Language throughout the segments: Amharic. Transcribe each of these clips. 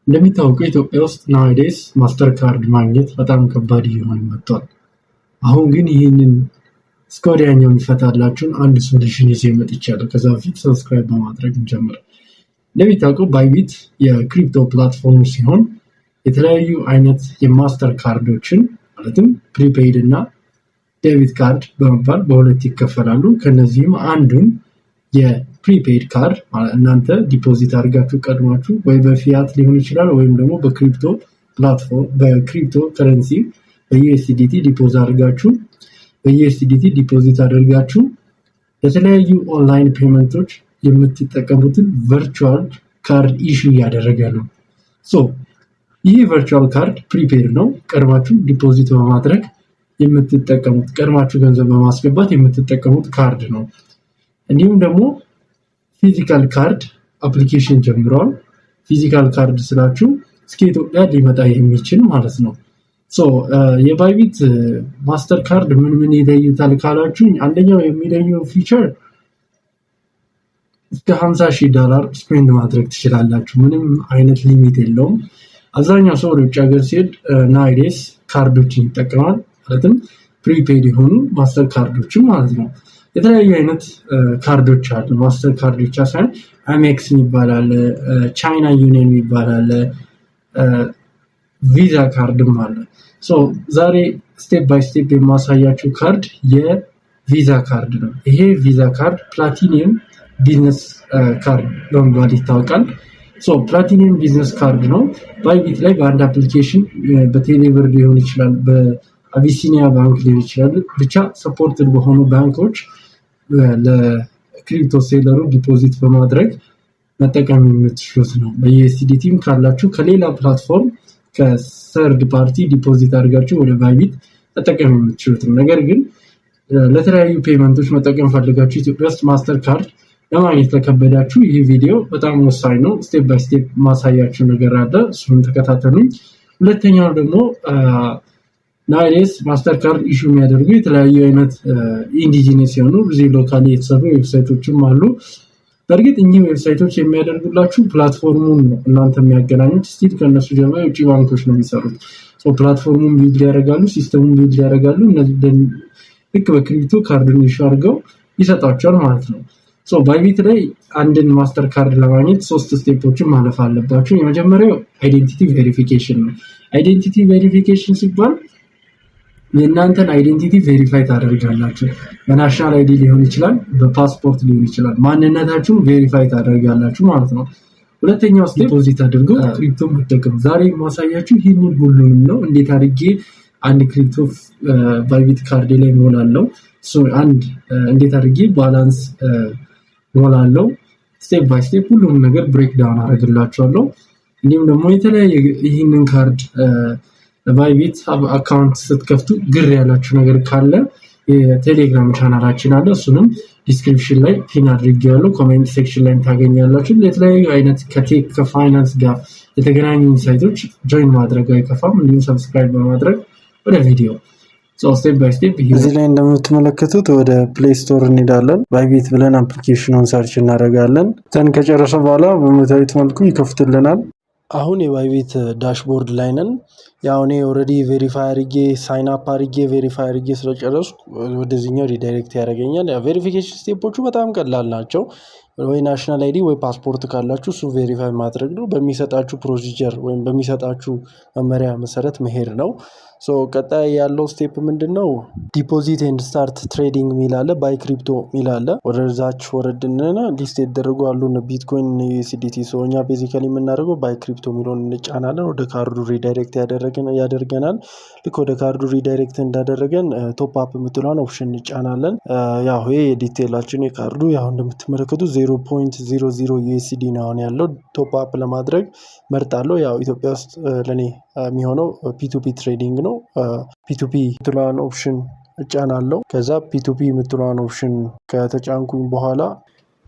እንደሚታወቀው ኢትዮጵያ ውስጥ nowadays Mastercard ማግኘት በጣም ከባድ እየሆነ መጥቷል። አሁን ግን ይህንን እስከ ወዲያኛው የሚፈታላችሁን አንድ solution ይዤ መጥቻለሁ። ከዛ በፊት subscribe በማድረግ እንጀምር። እንደሚታወቀው Bybit የ crypto platform ሲሆን የተለያዩ አይነት የ Master ካርዶችን፣ ማለትም prepaid እና debit card በመባል በሁለት ይከፈላሉ። ከነዚህም አንዱን የ prepaid card እናንተ deposit አድርጋችሁ ቀድማችሁ ወይ በፊያት ሊሆን ይችላል ወይም ደግሞ በ crypto platform፣ በ cryptocurrency፣ በ USDT deposit አድርጋችሁ፣ በ USDT deposit አድርጋችሁ ለተለያዩ online payment ኦች የምትጠቀሙትን virtual card issue እያደረገ ነው። So ይህ virtual card prepaid ነው። ቀድማችሁ deposit በማድረግ የምትጠቀሙት፣ ቀድማችሁ ገንዘብ በማስገባት የምትጠቀሙት ካርድ ነው። እንዲሁም ደግሞ physical card application ጀምረዋል። Physical card ስላችሁ እስከ ኢትዮጵያ ሊመጣ የሚችል ማለት ነው። So የ Bybit Mastercard ምን ምን ይለዩታል ካላችሁ፣ አንደኛው የሚለየው feature እስከ 50 ሺህ ዶላር spend ማድረግ ትችላላችሁ። ምንም አይነት limit የለውም። አብዛኛው ሰው ወደ ውጭ ሀገር ሲሄድ nowadays ካርዶችን ይጠቀማል። ማለትም prepaid የሆኑ Master ካርዶችን ማለት ነው። የተለያዩ አይነት ካርዶች አሉ። Master ካርድ ብቻ ሳይሆን Amex የሚባል አለ፣ China Union የሚባል አለ፣ Visa card ም አለ። ዛሬ step by step የማሳያችሁ ካርድ የ Visa card ነው። ይሄ Visa card Platinum Business Card በመባል ይታወቃል። Platinum Business Card ነው። Bybit ላይ በአንድ application በቴሌብር ሊሆን ይችላል፣ በአቢሲኒያ ባንክ ሊሆን ይችላል። ብቻ supported በሆኑ ባንኮች ለ crypto seller ኡ deposit በማድረግ መጠቀም የምትችሉት ነው። በ USDT ም ካላችሁ ከሌላ platform፣ ከ third party deposit አድርጋችሁ ወደ Bybit መጠቀም የምትችሉት ነው። ነገር ግን ለተለያዩ payment ኦች መጠቀም ፈልጋችሁ ኢትዮጵያ ውስጥ Mastercard ለማግኘት ለከበዳችሁ ይህ ቪዲዮ በጣም ወሳኝ ነው። Step by step ማሳያችሁ ነገር አለ። እሱን ተከታተሉኝ። ሁለተኛው ደግሞ nowadays Mastercard issue የሚያደርጉ የተለያዩ አይነት indigenous የሆኑ እዚህ locally የተሰሩ website ኦችም አሉ። በእርግጥ እኚህ website ኦች የሚያደርጉላችሁ platform ኡን ነው እናንተ የሚያገናኙት። Still ከእነሱ ጀርባ የውጭ ባንኮች ነው የሚሰሩት። Platform ኡን build ያደርጋሉ፣ system ኡን build ያደርጋሉ። ልክ በ crypto ካርዱን issue አድርገው ይሰጧቸዋል ማለት ነው። Bybit ላይ አንድን Mastercard ለማግኘት ሶስት step ኦችን ማለፍ አለባችሁ። የመጀመሪያው identity verification ነው። Identity verification ሲባል የእናንተን identity verify ታደርጋላችሁ። በ national ID ሊሆን ይችላል፣ በፓስፖርት ሊሆን ይችላል። ማንነታችሁን verify ታደርጋላችሁ ማለት ነው። ሁለተኛው step deposit አድርገው crypto መጠቀም። ዛሬ የማሳያችሁ ይህንን ሁሉንም ነው። እንዴት አድርጌ አንድ crypto Bybit ካርዴ ላይ ሞላለው፣ አንድ እንዴት አድርጌ balance ሞላለው፣ step by step ሁሉም ነገር break down አደርግላችኋለሁ። እንዲሁም ደግሞ የተለያየ ይህንን ካርድ Bybit account ስትከፍቱ ግር ያላችሁ ነገር ካለ የቴሌግራም ቻናላችን አለ። እሱንም description ላይ pin አድርጌያለሁ። Comment section ላይ ታገኛላችሁ። የተለያዩ አይነት ከ tech፣ ከ finance ጋር የተገናኙ insight ኦች join ማድረግ አይከፋም። እንዲሁም subscribe በማድረግ ወደ ቪዲዮ step by step። እዚህ ላይ እንደምትመለከቱት ወደ Play Store እንሄዳለን። Bybit ብለን application ኑን search እናደርጋለን። Then ከጨረሰ በኋላ በምታዩት መልኩ ይከፍትልናል። አሁን የ Bybit dashboard ላይ ነን። ያው እኔ already verify አድርጌ፣ sign up አድርጌ፣ verify አድርጌ ስለጨረስኩ ወደዚህኛው redirect ያደርገኛል። ያው verification step ኦቹ በጣም ቀላል ናቸው። ወይ national ID ወይ ፓስፖርት ካላችሁ እሱን verify ማድረግ ነው። በሚሰጣችሁ procedure ወይም በሚሰጣችሁ መመሪያ መሰረት መሄድ ነው። So ቀጣይ ያለው step ምንድነው? Deposit and start trading ሚል አለ፣ buy crypto ሚል አለ። ወደዛች ወረድ እንልና list የተደረጉ አሉ፣ ቢትኮይን፣ USDT። So እኛ basically የምናደርገው buy crypto የሚለውን እንጫናለን። ወደ ካርዱ redirect ያደርገናል። ልክ ወደ ካርዱ redirect እንዳደረገን top up የምትለዋን option እንጫናለን። ያው ይሄ የ detail ኣችን የካርዱ ያው እንደምትመለከቱት 0.00 USD ነው አሁን ያለው። Top up ለማድረግ መርጣለሁ። ያው ኢትዮጵያ ውስጥ ለኔ የሚሆነው P2P trading ነው። P2P የምትለዋን option እጫናለሁ። ከዛ P2P የምትለዋን option ከተጫንኩኝ በኋላ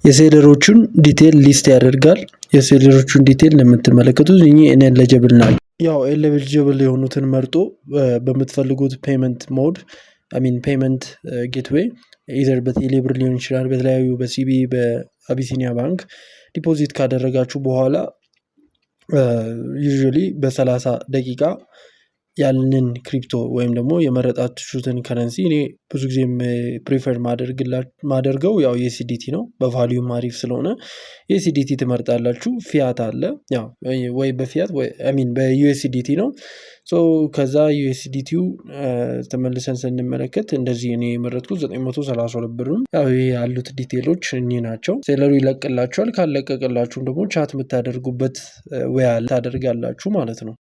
የ seller ኦቹን detail list ያደርጋል። የ seller ኦቹን detail እንደምትመለከቱት እኚህ ineligible ናቸው። ያው eligible የሆኑትን መርጦ በምትፈልጉት payment mode፣ I mean payment gateway፣ either በቴሌብር ሊሆን ይችላል፣ በተለያዩ በ CBE፣ በአቢሲኒያ ባንክ deposit ካደረጋችሁ በኋላ Usually በ30 ደቂቃ ያንን crypto ወይም ደግሞ የመረጣችሁትን currency፣ እኔ ብዙ ጊዜ prefer ማደርገው ያው USDT ነው፣ በ value ም አሪፍ ስለሆነ USDT ትመርጣላችሁ። ፊያት አለ፣ ያው ወይ በፊያት ወይ I mean በ USDT ነው። So ከዛ USDT ው ተመልሰን ስንመለከት እንደዚህ እኔ የመረጥኩት 932 ብር። ያው ይሄ ያሉት detail ኦች እኚህ ናቸው። Seller ኡ ይለቅላችኋል። ካለቀቅላችሁም ደግሞ chat የምታደርጉበት ወይ ታደርጋላችሁ ማለት ነው።